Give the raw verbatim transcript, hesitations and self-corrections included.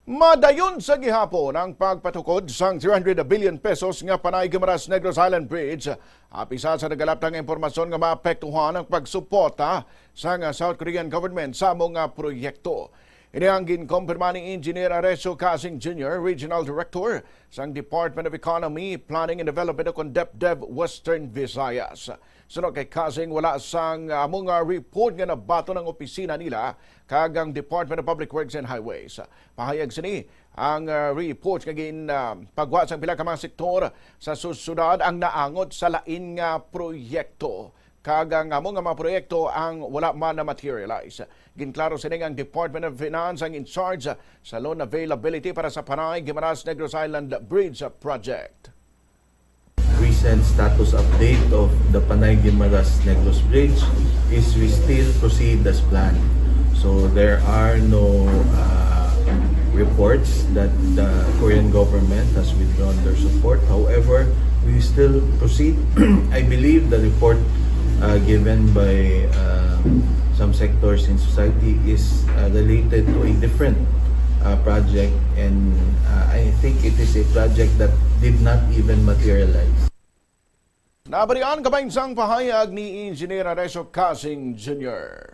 Madayon sa gihapon ang pagpatukod sang three hundred billion pesos nga Panay Guimaras Negros Island Bridge. Apisa sa nagalapta nga impormasyon nga maapektuhan ang pagsuporta sang South Korean government sa amo nga proyekto. Ini ang ginkompirma ni Engineer Areso Casing Junior, Regional Director sang Department of Economy, Planning and Development o kon DepDev Western Visayas. Suno kay Casing, wala sang amo nga report nga nabaton ang opisina nila kag ang Department of Public Works and Highways. Pahayag sini, ang, ah, report nga gin, ah, pagwa sang pila ka mga sektor sa su-, syudad ang naangot sa lain nga proyekto, kag ang amo nga mga proyekto ang wala man na-materialize. Ginklaro sini nga ang Department of Finance ang in charge sa loan availability para sa Panay Guimaras Negros Island Bridge Project. Recent status update of the Panay Guimaras Negros Bridge is we still proceed as planned. So there are no uh, reports that the Korean government has withdrawn their support. However, we still proceed. I believe the report uh, given by uh, some sectors in society is uh, related to a different uh, project, and uh, I think it is a project that did not even materialize. Nabalian ka ba sang pahayag ni Engineer Areso Casing Junior?